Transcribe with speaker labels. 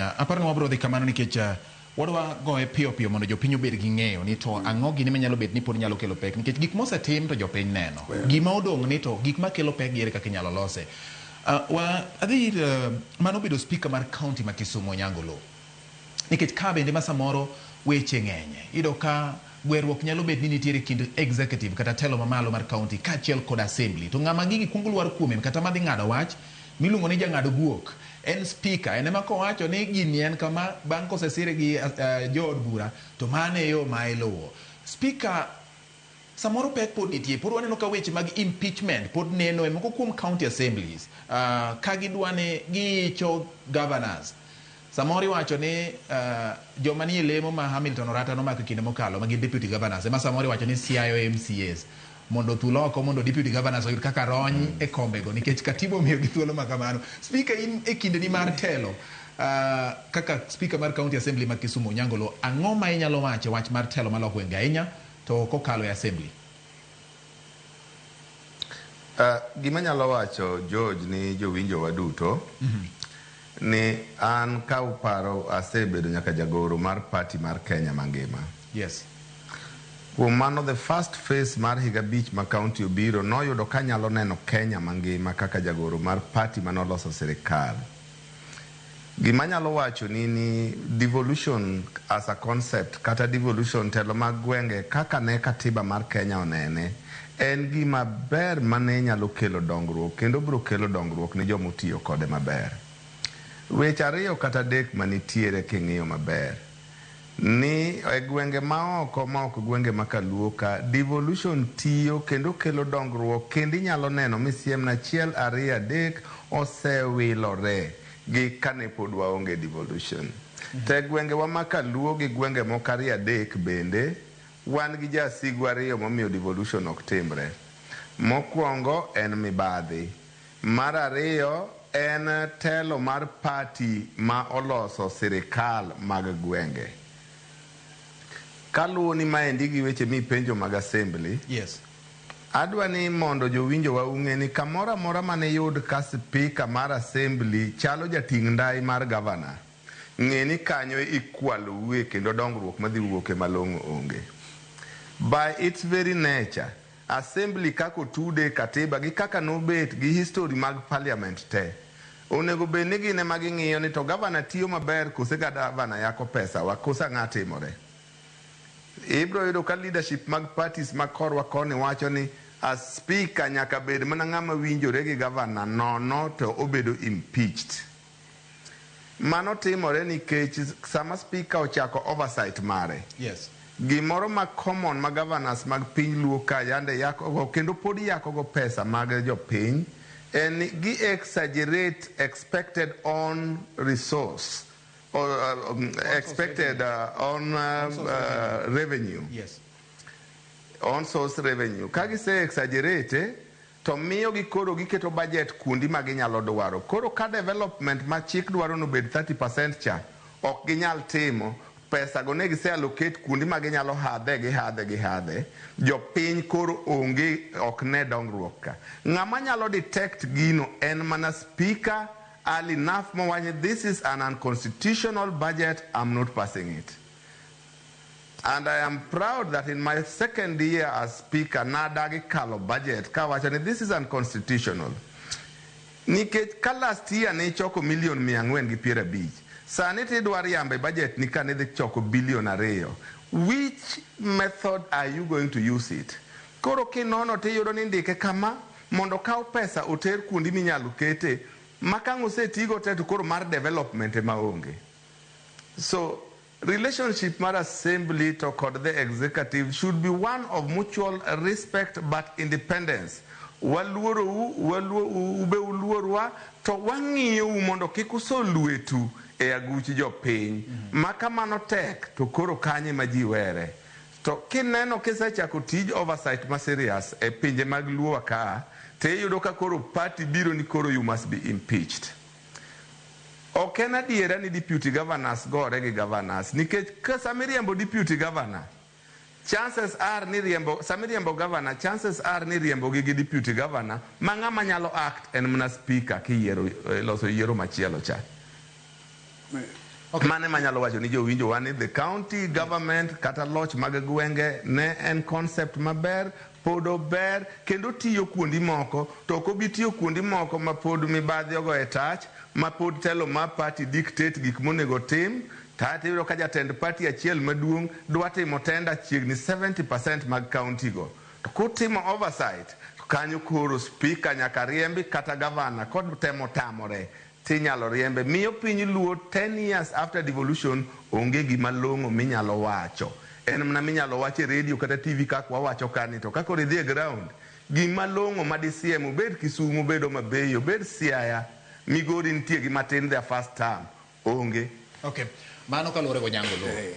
Speaker 1: Aparo ni wabiro dhi kamano nikech wadwa goye piyo piyo mondo jopiny obed gi ng'eyo ni to ang'o gini manyalo bet ni pod nyalo kelo pek, nikech gik mosetim to jopiny neno. Gima odong' ni to gik makelo pek gi ere kaka inyalo lose. Wa adhi ir mano obedo speaker mar county ma Kisumu, Onyango Oloo. Nikech ka bende ma samoro weche ng'enye. Iyudo ka gweruok nyalo bet ni nitiere kind executive kata telo mamalo mar county kaachiel kod assembly. To ng'ama gigi kuongo lwar kuome kata madhi ng'ado wach miluongo ni jang'ad guok en speaker. En ema kowacho ni gini en kama, bang' kosesire gi jood bura, to mano e yo ma iluwo. Speaker, samoro pek pod nitie, pod waneno ka weche mag impeachment pod neno e moko kuom county assemblies, ka gidwa ni giicho governors. Samoro iwacho ni joma nie lemo ma Hamilton Orata nomako e kinde mokalo ma gin deputy governors ema samoro iwacho ni siayo MCAs mondo othul oko mondo deputy governors oyud kaka rony e kombego nikech katiba omiyogi thuolo ma kamano. Speaker, in e kindeni mar telo kaka speaker mar county assembly ma Kisumu, Onyango Oloo, ang'o ma inyalo wacho e wach mar telo malok gwenge ahinya to kokalo e assembly?
Speaker 2: Gima nyalo wacho, George, ni jowinjowa duto ni an ka uparo asebedo nyaka jagoro mar party mar Kenya mangima. Kuom mano, the first phase mar higa 5 ma county obiro noyudo kanyalo neno Kenya mangima kaka jagoro mar party manoloso sirikal. Gima anyalo wacho ni devolution as a concept kata devolution, telo mag gwenge kaka ne katiba mar Kenya onene, en gima ber mane nyalo kelo dongruok kendo biro kelo dongruok ne joma otiyo kode maber. Weche ariyo kata adek manitiere king'iyo maber ni e gwenge maoko ma ok gwenge ma kaluo ka, devolution tiyo kendo kelo dongruok, kendo inyalo neno misiem achiel, ariyo, adek osewilore gi kane pod waonge devolution. To e gwengewa ma kaluo gi gwenge moko ariyo adek bende wan gi jasigu ariyo momiyo devolution ok timre. Mokwongo en mibadhi. Mar ariyo en telo mar party ma oloso sirikal mag gwenge. Kaluwo ni maendi gi weche mipenjo mag assembly, adwa ni mondo jowinjowa ung'e ni kamoro amora maniyud ka speaker mar assembly chalo jating' ndai mar governor, ng'e ni kanyo ikwaloue kendo dongruok madhi wuoke malong'o onge. By its very nature, assembly kaka otude e katiba gi kaka nobet gi history mag parliament te, onego bed ni gin ema ging'iyo ni to governor tiyo maber kose ga governor yako pesa wa kose ang'o timore. Ibiro yudo ka leadership mag parties ma korwa koni wacho ni a speaker nyaka bed mana ng'ama winjore gi governor, nono to obedo impeached. Mano timore nikech sama speaker ochako oversight mare, gimoro ma common ma governors mag piny Luo ka yande yakogo kendo pod yakogo pesa mag jopiny en ni gi exaggerate expected on resource or expected on revenue. On source revenue. Ka gise exaggerate to miyo gi koro giketo budget kuondi ma ginyalo dwaro. Koro ka development ma chik dwaro nobed 30% cha ok ginyal timo, pesa go ne gise allocate kuondi ma ginyalo hadhe, gihadhe, gihadhe. Jopiny koro onge, ok ne dongruok ka. Ng'ama nyalo detect gino en mana speaker early enough mowacho, "This is an unconstitutional budget, I'm not passing it." And I am proud that in my second year as speaker, nadagi kalo budget kawacho ni this is unconstitutional. Nikech ka last year ne ichoko milion 450, sani tidwa riambe budget ni ka nidhi choko bilion 2. Which method are you going to use it? Koro kinono tiyudo ni ndike kama mondo kaw pesa oter kuondi minyalo kete ma ka ang' osetigo te to koro mar development ema onge. So relationship mar assembly to kod the executive should be one of mutual respect but independence. Waluorou, ube uluorwa, to wang'iyou mondo kik uso lwetu e aguch jopiny. Ma kamano tek to koro kanye ma ji were. To kineno kisechako tij oversight ma serious e pinje mag Luo ka, to iyudo ka koro party biro ni koro you must be impeached. Ok en adiera ni deputy governors gore gi governors, nikech ka sama iriembo deputy governor, chances are ni riembo, sama iriembo governor, chances are ni riembo gi deputy governor ma ng'ama nyalo act en mana speaker kiyiero, loso yiero machielo cha.
Speaker 1: Okay.
Speaker 2: Mane manyalo wacho ni jowinjo wa ni the county government kata loch mag gwenge ne en concept maber, pod ober kendo tiyo kuondi moko, to ok obi tiyo kuondi moko ma pod mibadhi ogo e tach, ma pod telo mar party dictate gik monego tim. Kata iyudo ka jatend party achiel maduong' dwa timo tender chiegni 70% mag county go. To kutimo oversight, to kanyo koro speaker nyaka riembi kata governor kod temo tamore tinyalo riembe. Miyo piny luo 10 years after devolution onge gima long'o minyalo wacho. En mana minyalo wach e radio kata TV kaka wawacho kani, to ka koro idhi e ground, gima long'o ma DCM obed Kisumu, obed Homa Bay, obed Siaya, Migori nitie gi matin their first term, onge.
Speaker 1: Okay. Mano kaluwore go Nyango Luo.